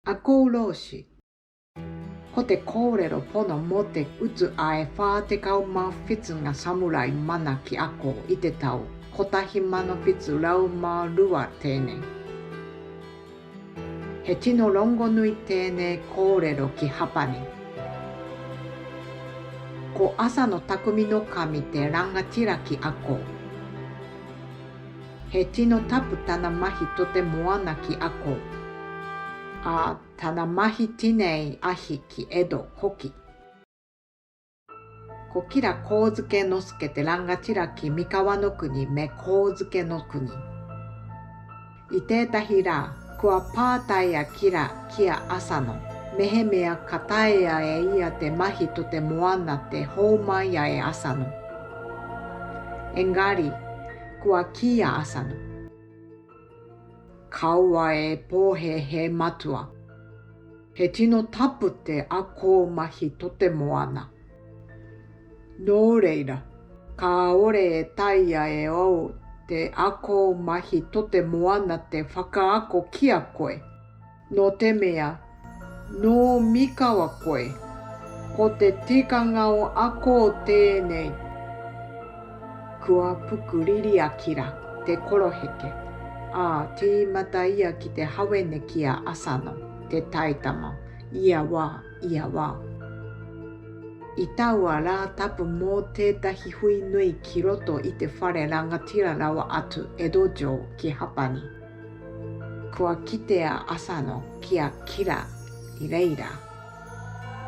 赤穂浪士 Ko te kōrero pono mō te utu a e 47 ngā samurai mana ki ako i te tau 1702 tēnei. He tino rongonui tēnei kōrero ki Hapani. Ko Asano Takumi no Kami te rangatira ki ako. He tino tapu tana mahi to te moana ki ako, a tana mahi tinei ahi ki Edo hoki. Ko Kira Kōzuke Nosuke te rangatira ki Mikawa no Kuni me Kōzuke no Kuni. I tētahi rā, kua pātai a Kira ki a Asano, mehemea ka taea e ia te mahi to te moana te hōmai e Asano. Engari, Kua kī a Asano. Kaua e pōhēhē matua. He tino tapu te ako mahi to te moana. Nō reira, kāore e taea e au te ako mahi to te moana te whakaako ki a koe, nō te mea, nō Mikawa koe. Ko te tikanga o ako tēnei. Kua pukuriri a Kira, te koroheke, ā, tīmata ia ki te hawene ki a Asano, te taitama, ia wā, ia wā. I taua rā tapu mō tētahi hui nui ki roto i te whare rangatira rawa atu Edo Jo ki Hapani. Kua kite a Asano ki a Kira i reira.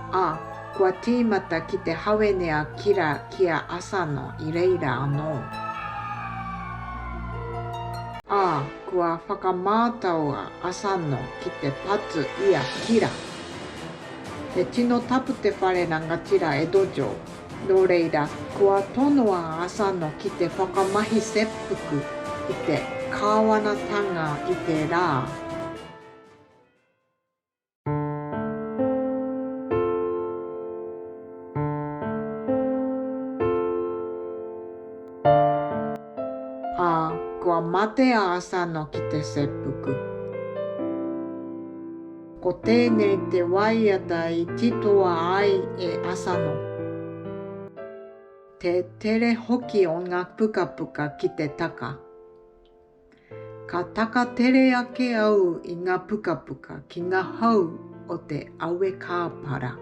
Ā, kua tīmata ki te hawene a Kira ki a Asano i reira anō. Ā, kua whakamātau a Asano ki te patu i a Kira. He tino tapu te whare rangatira e Dojo, nō reira, kua tonoa a Asano ki te whakamahi seppuku i te kāwanatanga i te rā. Ā, kua mate a Asano ki te seppuku. Ko tēnei te waiata i titoa ai e Asano. Te tere hoki o ngā pukapuka ki te taka. Ka taka tere ake au i ngā pukapuka ki ngā hau o te awe kāpara.